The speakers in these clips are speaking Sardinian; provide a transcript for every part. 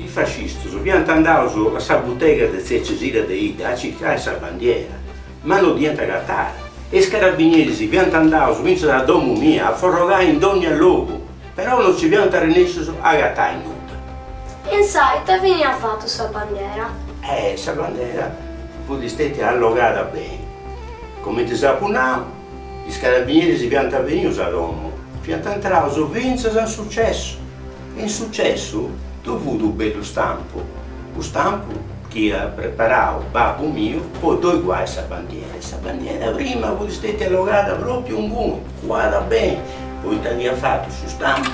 Is fascistus fiant andaus a sa butega de tzia Cesilia de 'Idda a circai sa bandiera, ma no dd'iant agatada. E is carabinieris fiant andaus fintzas a domu mia a forrogai in dònnia logu, però no nci fiant arrennescius a agatai nudda. E insa' ita fini at fatu sa bandiera? Eh, sa bandiera fut stetia allogada beni. Comenti s'apu nau, is carabinieris fiant benius a domu, fiant intraus fintzas in su cessu. E in su cessu ddu fut u' bellu stampu, u' stampu chi iat preparau babbu miu po ddoi cuai sa bandiera. E sa bandiera prima fut stetia allogada propriu inguni, cuada beni, poita chi iat fatu su stampu,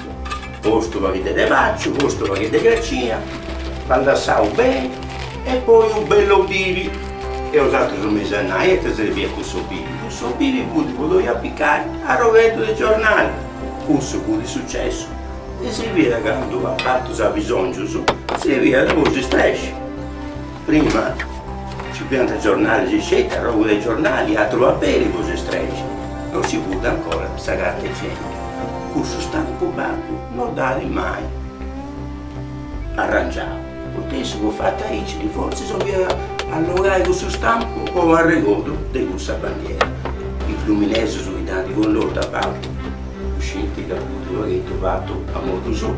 postu u' pagheddu de paciu, postu u' pagheddu de cracina, baldassau beni e poi u' bellu obibi. E 'osatrus m'eis a nai, ita serbiat cussu obibi? Cussu obibi fut po ddoi apicai arrogheddu de giornali. Cussu fut su cessu. E serbiat candu at fatu abisòngius, serbiat po si strexi. Prima nci fiant giornalis sceti, arrogu de giornali, atru paperi po si strexi, no nci fut ancora sa carta igienica. Cussu stampu babbu no dd'at mai arrangiau, poita issu fut fatu aici, fortzis 'oliat allogai cussu stampu po arregodu de cussa bandiera. Is fluminesus chi dd'ant connotu a babbu Scint ca fut u' pagheddu fatu a modu suu.